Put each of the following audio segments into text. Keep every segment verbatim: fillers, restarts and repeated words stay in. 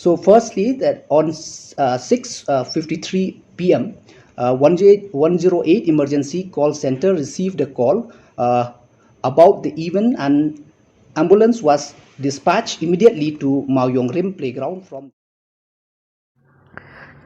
So, firstly, that on uh, six fifty-three p m, uh, one zero eight Emergency Call Center received a call uh, about the event, and ambulance was dispatched immediately to Mawiong Rim Playground from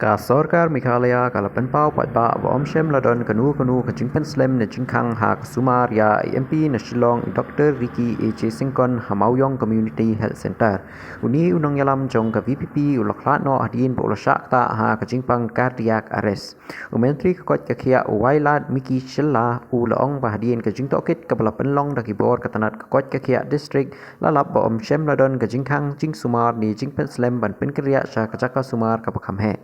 Ka sorkar Meghalaya ka la pynpaw paidbah ba ym shym la don kano kano ka jingpynslem ne jingkhang ha ka sumar ïa i M P na Shillong, Doctor Ricky A J Syngkon, ha Mawiong Community Health Centre. Une u nongïalam jong ka V P P u la khlad noh hadien ba u la shah ktah ha ka jingpang cardiac arrest. U Myntri ka koit ka khiah u Wailadmiki Shylla u la ong ba hadien ka jingtohkit kaba la pynlong da ki bor ka tnat ka koit ka khiah district, la lap ba ym shym la don ka jingkhang jingsumar ne jingpynslem ban pynkynriah sha ka jaka sumar kaba kham heh.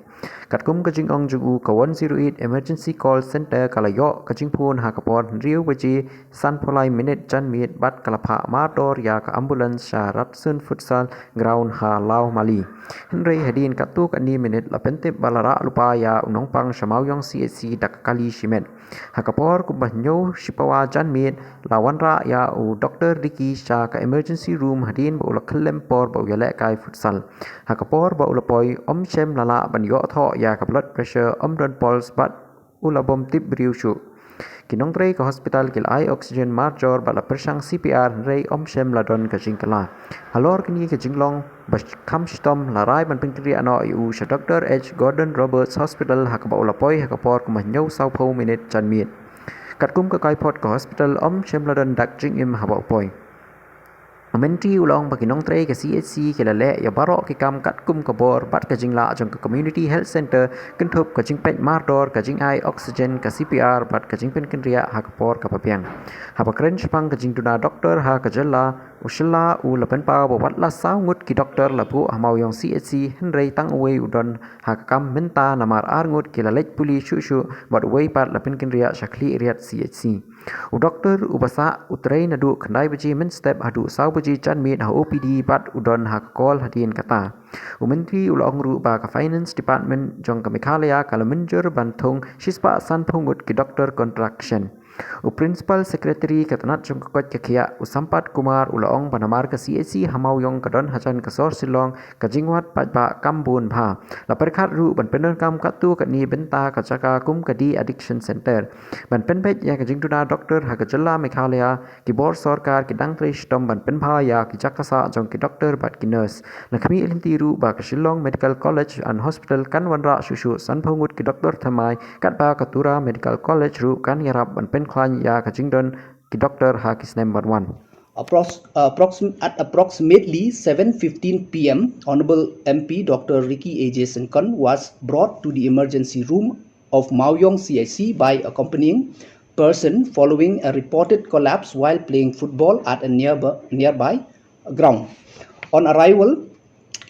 Katkum ka jingong jong u, ka one zero eight Emergency Call Center ka la ïoh ka jingphone ha ka por hynriew baje sanphew lai minit janmiet bad ka la phah mardor ïa ka ambulance sha Ratsun Futsal Ground ha Lawmali. Hynrei hadien katto katne minit la pyntip ba la rah lypa ïa u nongpang sha Mawiong C H C da ka kali shimet. Ha ka por kumba hynñiew shipawa janmiet la wanrah ïa u Doctor Ricky sha ka emergency room hadien ba u la khyllem por ba u ïalehkai futsal. Ha ka por ba u la poi, ym shym la lah ban ïoh thoh ïa ka blood pressure, ym don pulse bad u la bym tip briew shuh. Ki nongtrei ka hospital ki la ai oxygen marjor bad la pyrshang C P R hynrei ym shym la don ka jingkylla. Halor kane ka jinglong ba kham shitom la rai ban pynkynriah noh ïa u sha Doctor H Gordon Roberts Hospital ha kaba u la poi ha ka por kumba hynñiew sawphew minit janmiet. Katkum ka kaiphod ka hospital, ym shym la don dak jingim haba u poi. U Myntri u la ong ba ki nongtrei ka C H C ki la leh ïa baroh ki kam katkum ka bor bad ka jinglah jong ka Community Health Centre, kynthup ka jingpeit mardor, ka jingai oxygen, ka C P R bad ka jingpynkynriah ha ka por kaba biang. Haba kren shaphang ka jingduna doktor ha ka jylla, u Shylla u la pynpaw ba wat la saw ngut ki doktor la buh ha Mawiong C H C, hynrei tang uwei u don ha ka kam mynta namar ar ngut ki la leit pule shuh shuh bad uwei pat la pynkynriah sha Khliehriat C H C. U doktor uba sah u trei naduh khyndai baje mynstep haduh saw baje janmiet ha O P D bad u don ha ka call hadien kata. U Myntri u la ong ruh ba ka Finance Department jong ka Meghalaya ka la mynjur ban thung shispah sanphew ngut ki doktor contraction. U Principal Secretary ka tnat jong ka koit ka khiah, u Sampat Kumar, u la ong ba namar ka C H C ha Mawiong ka don hajan ka sor Shillong, ka jingwad paidbah kam bun bha. La pyrkhat ruh ban pyndonkam katto katne bynta ka jaka kum ka de-addiction centre. Ban pynbeit ïa ka jingduna doktor ha ka jylla Meghalaya, ki bor sorkar ki dang trei shitom ban pynbha ïa ki jaka sah jong ki doktor bad ki nurse. La khmih lynti ruh ba ka Shillong Medical College and Hospital kan wanrah shuh shuh sanphew ngut ki doktor thymmai, katba ka Tura Medical College ruh kan ïarap ban pynkhlaiñ ïa ka jingdon ki doktor ha ki snem ban wan. Approx-, approxim-, at approximately seven fifteen p m, Honorable M P Doctor Ricky A J Syngkon was brought to the emergency room of Mawiong C H C by accompanying person following a reported collapse while playing football at a nearby, nearby ground. On arrival,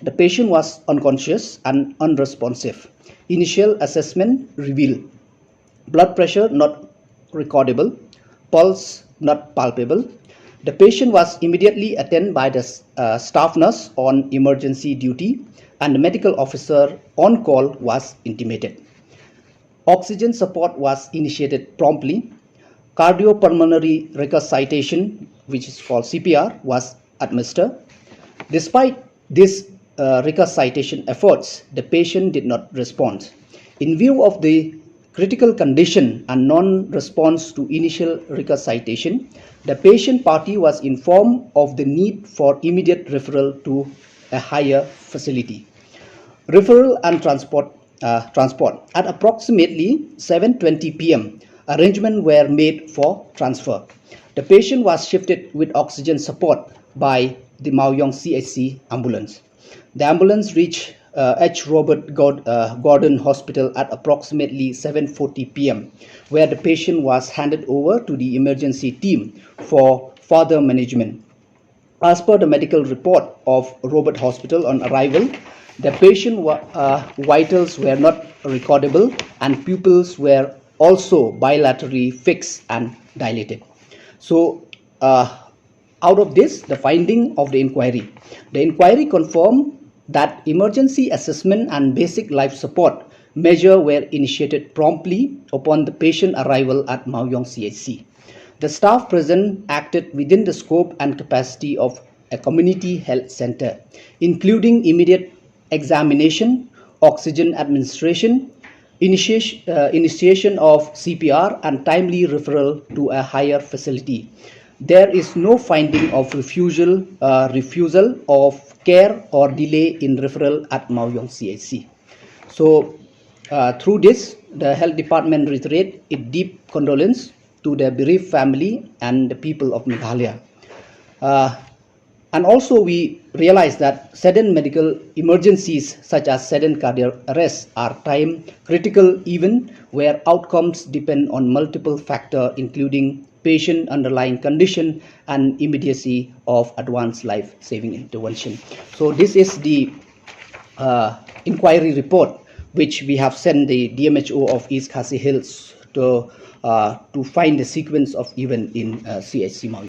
the patient was unconscious and unresponsive. Initial assessment revealed blood pressure not recordable, pulse not palpable. The patient was immediately attended by the uh, staff nurse on emergency duty, and the medical officer on call was intimated. Oxygen support was initiated promptly. Cardiopulmonary resuscitation, which is called C P R, was administered. Despite these uh, resuscitation efforts, the patient did not respond. In view of the critical condition and non-response to initial resuscitation, the patient party was informed of the need for immediate referral to a higher facility. Referral and transport, uh, transport. At approximately seven twenty p m, arrangements were made for transfer. The patient was shifted with oxygen support by the Mawiong C H C ambulance. The ambulance reached uh, H Robert Gord- uh, Gordon Hospital at approximately seven forty p m, where the patient was handed over to the emergency team for further management. As per the medical report of Robert Hospital on arrival, the patient wa- uh, vitals were not recordable and pupils were also bilaterally fixed and dilated. So, uh, out of this, the finding of the inquiry. The inquiry confirmed that emergency assessment and basic life support measures were initiated promptly upon the patient arrival at Mawiong C H C. The staff present acted within the scope and capacity of a community health center, including immediate examination, oxygen administration, initiation, uh, initiation of C P R, and timely referral to a higher facility. There is no finding of refusal, uh, refusal of care or delay in referral at Mawiong C H C. So, uh, through this, the health department reiterate its deep condolence to the bereaved family and the people of Meghalaya. Uh, and also, we realize that sudden medical emergencies such as sudden cardiac arrest are time critical event where outcomes depend on multiple factors, including patient underlying condition and immediacy of advanced life-saving intervention. So this is the uh, inquiry report which we have sent the D M H O of East Khasi Hills to uh, to find the sequence of event in uh, C H C Mawiong.